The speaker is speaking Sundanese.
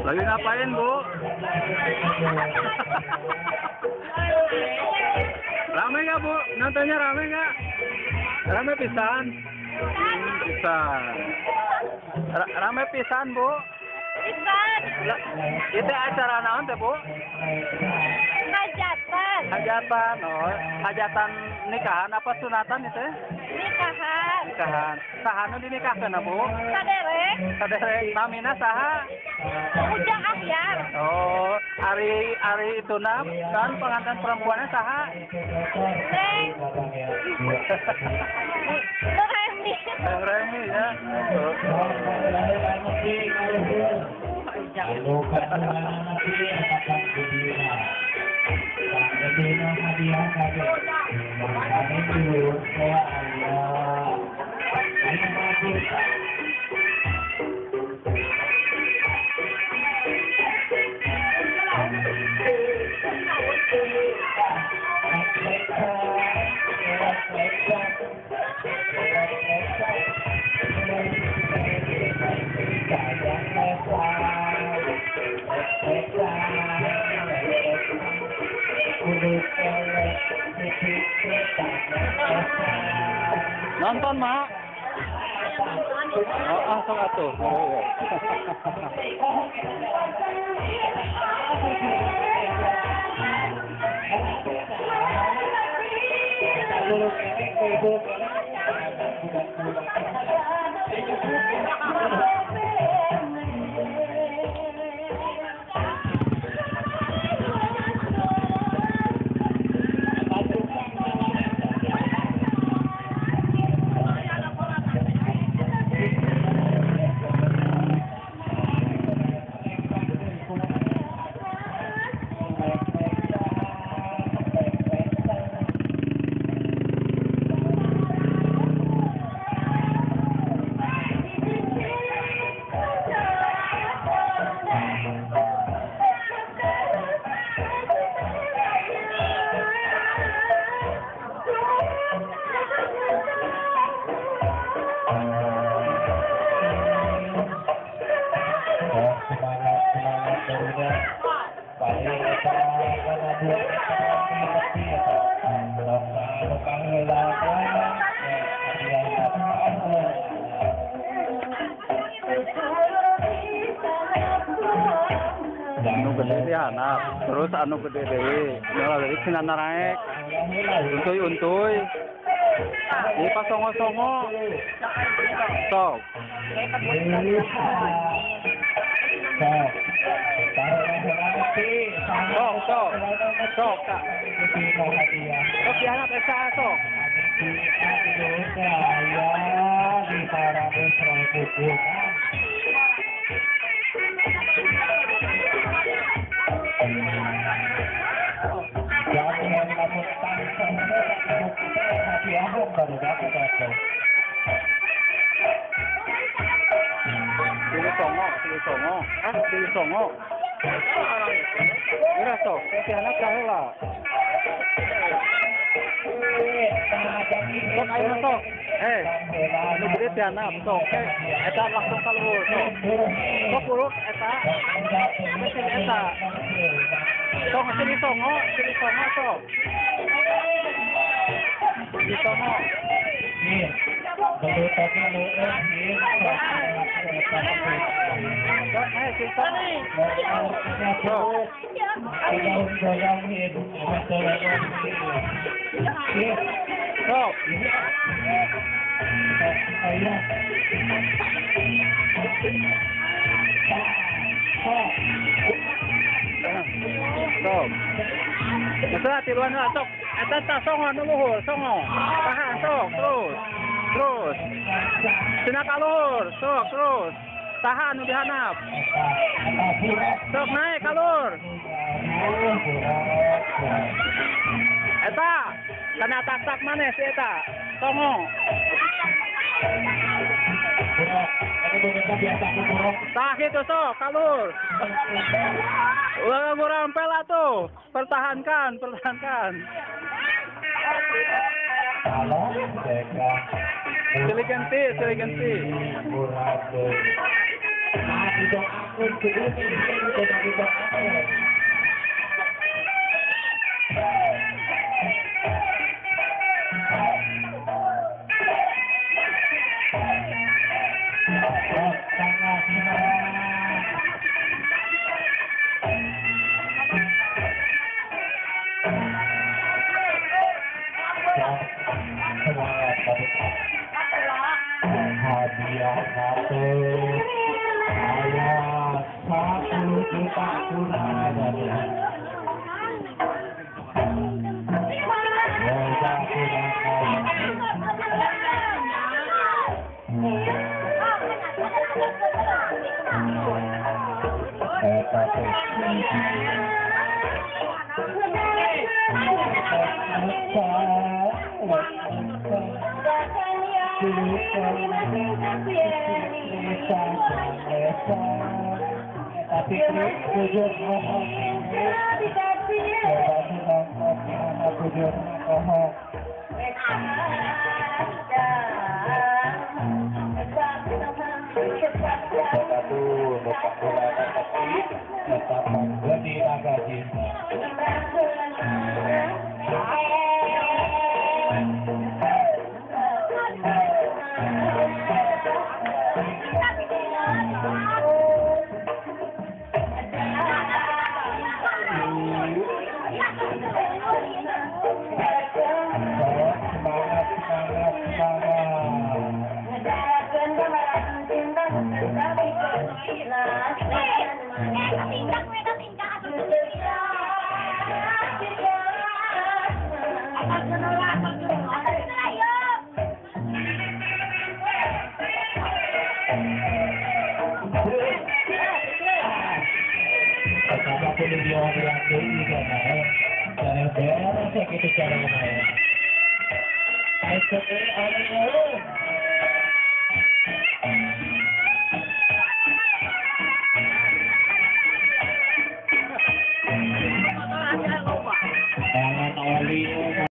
Lagi ngapain, Bu? Rame nggak, Bu? Nontonnya rame nggak? Rame pisan? Pisan. Rame pisan, Bu? Pisan. Itu acara naon teh, Bu? Hajatan. Hajatan, oh. Hajatan nikahan apa sunatan itu? Nikahan. Nikahan. Saha nu dinikahkeun, Bu? Saderek. Saderek. Namina saha? Ujang Ahyar. Oh, ari ari ituna kan pengantin perempuannya saha? Neng. Remi. Neng Remi ya. Nonton, Mak. Oh, ah, sok atuh. Oh. Anu gede di anak, terus anu gede deui. Nyala deui cenah naraek. Untuy-untuy. Ieu pas songo-songo. Sok. Sok, sok. Sok, Kak. Sok dihanap eta sok. Songo. Ah, di Songo. Ira sok, ti handap kaheula. Sok ayeuna sok. Anu gede ti handap sok. Eta langsung ka luhur sok. Sok uruk eta. Mesin eta. Sok sini Songo sok. Di Songo. Sok. Sok. Masalah tiluan lah sok. Eta tah songo nu luhur, songo. Tahan sok terus. Terus. Cenah ka luhur, sok terus. Tahan nu dihandap. Sok naik ka luhur. Eta kana tak-tak maneh si eta. Songo. Tah kitu sok ka luhur. Ulah ngurampel atuh. Pertahankan, pertahankan. Silih ganti, silih ganti. Hadiah satu, ayah 1 juta kurang dari